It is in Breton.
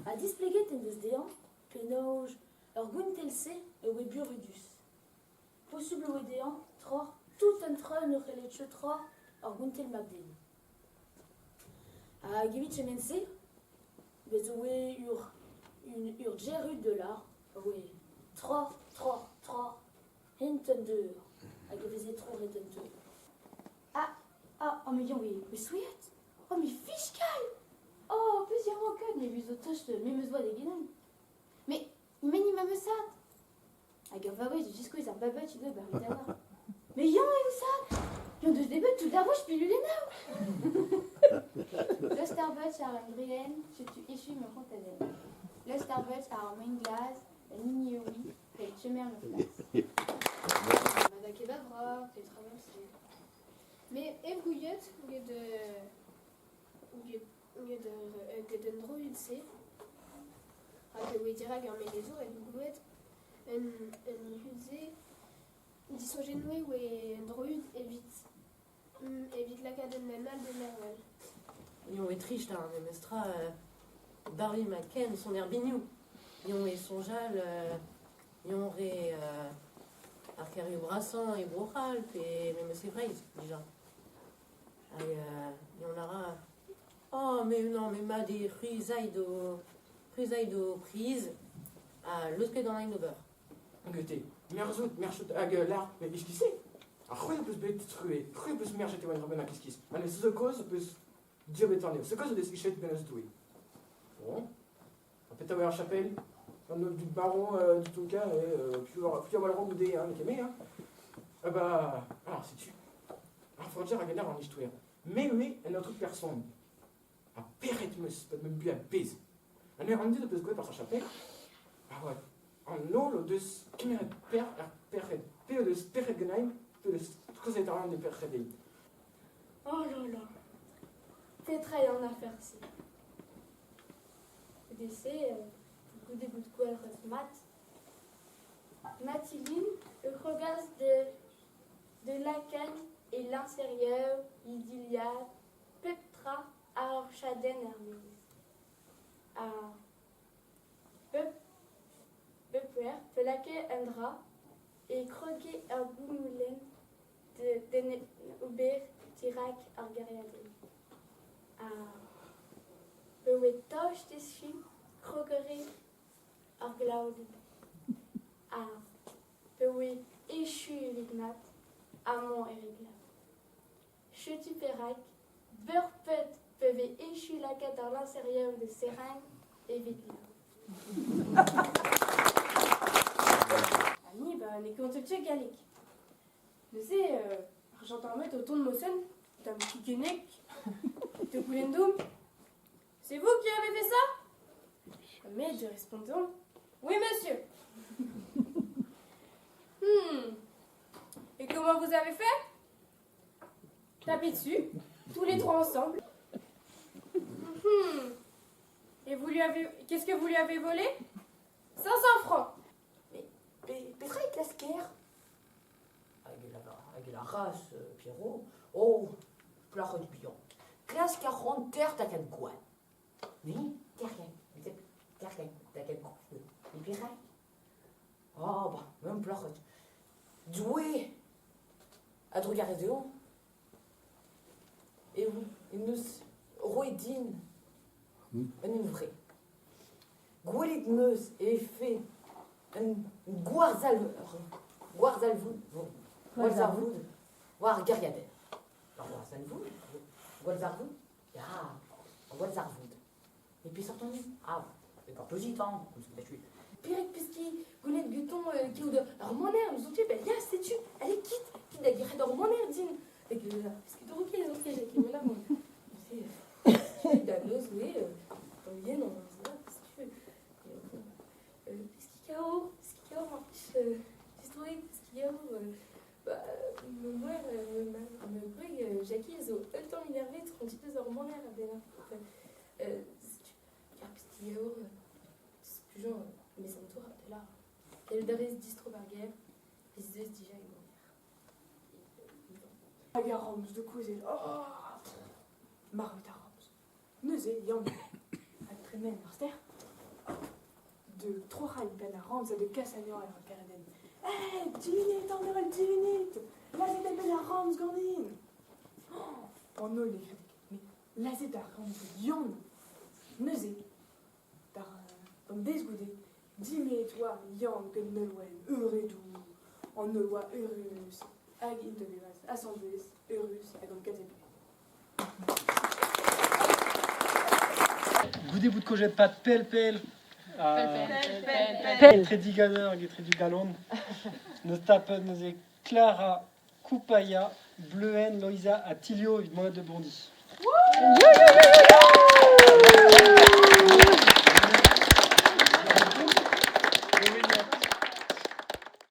Ha displeget en deus dezhañ penaos ur gountell-se e oa burzhudus. Posubl e oa dezhañ troc'h tout an traoù ne c'helle ket troc'h ur gountell mab-den. Hag evit kement-se, bez' e oa ur ur gerrud de l'art a oa troc'h, troc'h, troc'h, hent an deur hag e veze troc'het an deur. Ah, ah, oh mais oui, mais souiet Oh mais fiskal Oh, plusieurs ket, mais vu zo tost memes voa da genan. Mais meni ma meusat Hag ur vaouez o ziskouez ar babet he doa bar he daouarn. Mais yañ eo ça Yañ deus debet tout ar wech pilulennoù Le Starbucks ar un drienn, setu echu ma c'hontadenn. Le Starbucks ar ur maen-glas, un hini eo pe kemer ma flas. Ma da ket a petra se. Mais ev gouiet get get get get un droid-se hag e oe dirak ar melezour en gouet un un hud-se disoñjet-noe oe un droid evit evit lakaat un den all da mervel. Eñ eo trist hein, memestra Barry McCann soner binioù. Eñ eo soñjal eñ re ar kêrioù brasañ e Bro-C'hall pe memes e Breizh dija. Hag eñ a ra oh mais non mais mat eo c'hwi 'z ay d'ho c'hwi 'z ay d'ho priz ha laosket an hent d'ober. Gete, merzout, merzout hag lar, met iskis eo. Ar c'hwi ho peus bet truez, c'hwi ho peus merchet e oa un dra bennak iskis. Ha ne zo kaoz ho peus dieubet anezho. Se kaoz o deus ichet bennozh Doue. Bon. Ha petra oa ar chapel? An holl dud baron du Tonkin eo piv piv a oa goude, hein, n'eo ket me, hein. Ah bah, alors setu. Ar forger a ganer an istoer. Me ivez un autre person. Ha pec'hed 'm eus pa 'm bu a-bezh. Ha neuze an dud o deus gwelet barzh ar chapel, a oa an holl o deus kemeret perzh er pec'hed. Pe o deus pec'hed ganeimp, pe o deus treuzet an e pec'hed dezhi. Oh là là, petra eo an afer-se? Goude-se, goude bout gwalc'het mat, Mathilde e krogas de lakaat e liñserioù, he dilhad, pep tra àr ur chadenn er-maez. Ha bep bep pe lakae un dra e kroge ur goumoulenn d'en ober dirak ar gêriadenn. Ha pa oe tost echu krogere ar glav-du. Ha pa oe echu evit mat, amañ e re glav. Setu perak, beurpet pa vez echu lakaat ar liñserioù da serriñ evit glav. Ha ni, ba, n'eo ket an galleg. Neuze, ar gendarmed o tont mosen, tamm kigennek, te goulenn deomp. C'est vous qui avez fait ça? Mais je répondons, oui monsieur. Et comment vous avez fait? Tapez dessus, tous les trois ensemble. Et vous lui avez... Qu'est-ce que vous lui avez volé? 500 francs. Mais petra e klasker? Hag e lâras Pierrot, oh, plac'hed bihan, klask ar c'hoant ter da gaout gwad. Me, terken, terken, da gaout gwad. Me perak? Oh, bah, meump plac'hed. Doue a drugarez dezhañ eo en deus roet din un hunvre. Gwelet 'm eus e vefe un gwarzalvoud gwallzarvoud war ar gêriadenn. Ur gwallzarvoud? Gwallzarvoud? Ya, ur gwallzarvoud. Et peseurt on Ah, gortozit hañ, Pierrick Peski, gwelet gantañ kaout ur maner, me soñje, ben ya, setu, allez, kit, kit da gerc'hat ur maner din. Hag parce que dro ket, en fait, j'ai là, c'est da noz, oui, dans yen, on va se Peski kao, peski kao, mar plij, distroet, peski kao, bah, ma mouer, ma gwreg, Jackie, a zo un tamm énervé, 36 deus ur maner a-benn ar setu, ar peski kao, Splujañ mes an tour de là. Gallout a rez distro war gêr, ez eus dija e maner. Hag ar ramz do kouezhet. Oh marvet ar ramz. Neuze Yann ha tremen ar stêr. De troc'hañ penn ar ramz ha da kas anezhañ er gêriadenn. Eh, divinit an heol, divinit! Lazhit ar penn ar ramz ganin! Oh, an holl e gredig. Met lazhit ar ramz Yann! Neuze, d'ar d'an deiz goude, dimeet oa Yann gant Nolwenn, euredoù. An holl oa eürus hag int a vevas asambles, eürus ha gant kalz a buhez. Goude bout kojet pad pell-pell etre diganer hag etre digalon, neus tapet neuze Clara, Koupaia, Bleuenn, Loeiza ha Tilio evit monet da Bondi.